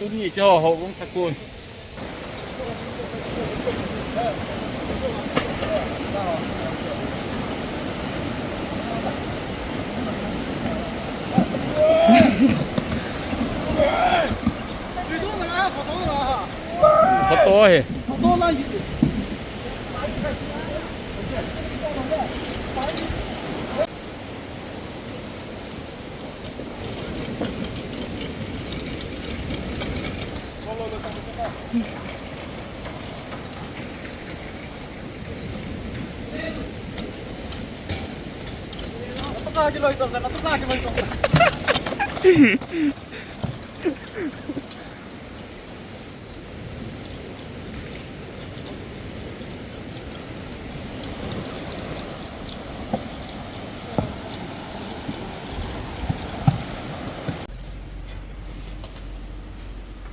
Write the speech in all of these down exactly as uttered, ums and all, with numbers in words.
Tuni cho ho vung thakun. Photo he.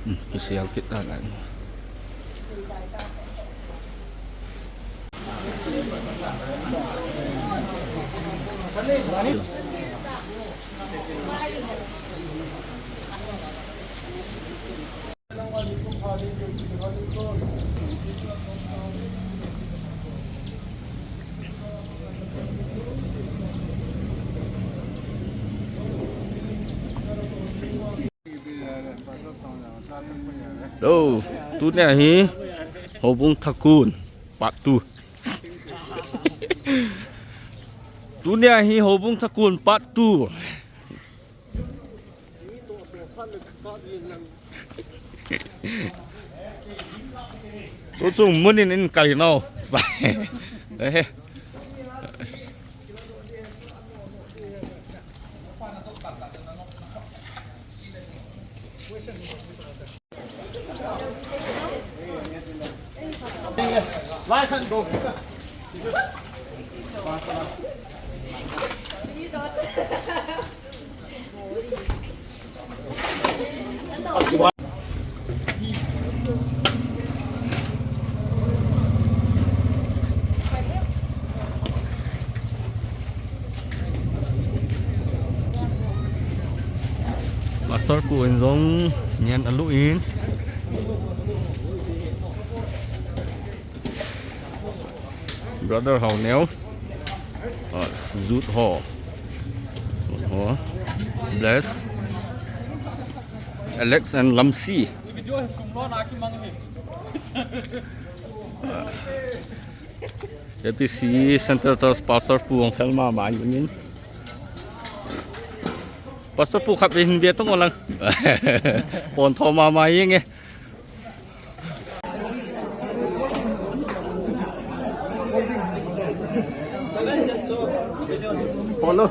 Hmm, kisel kit na lang. Hello, tunia hi Houbung Thakun part two. Tunia hi Houbung Thakun part two. Tuchung mun in in kai nau. Eh. Pastor pu in jong nian alu in. Brother Haoneo. Uh, Jude Ho. Jude Ho. Bless. Alex and Lamsi. Uh, A P C Central Church Pastor pu ong fel mama in. Pastor pu khat hin ve tong lang. Pon tho mama yeng e. Follow.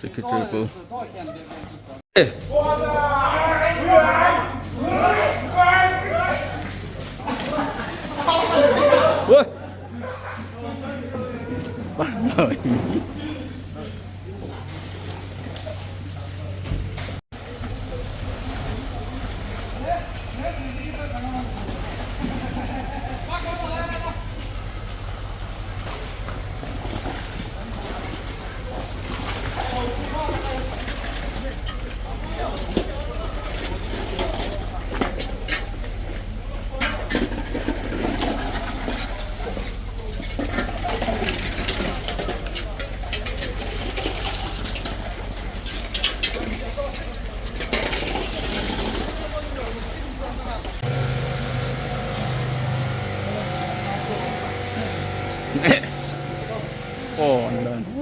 Secretary pu. Oh, and then.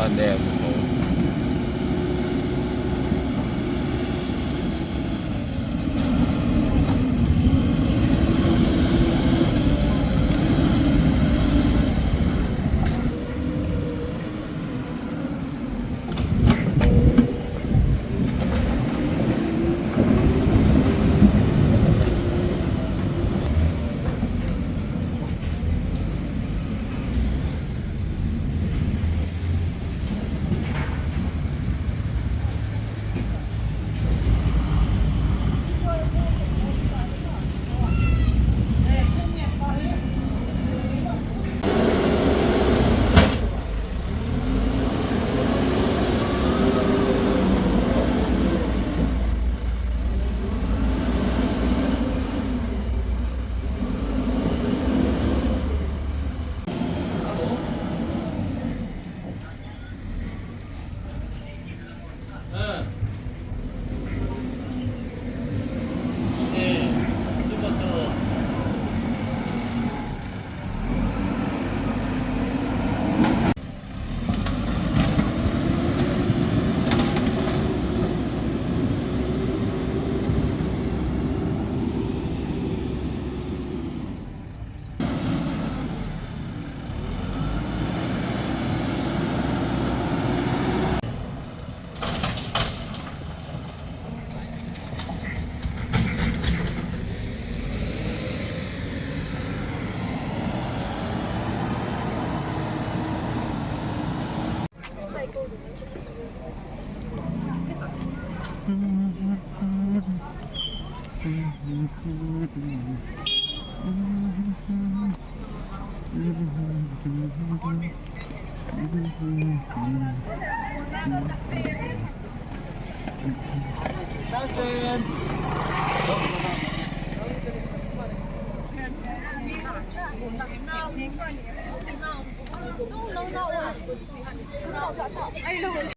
And then.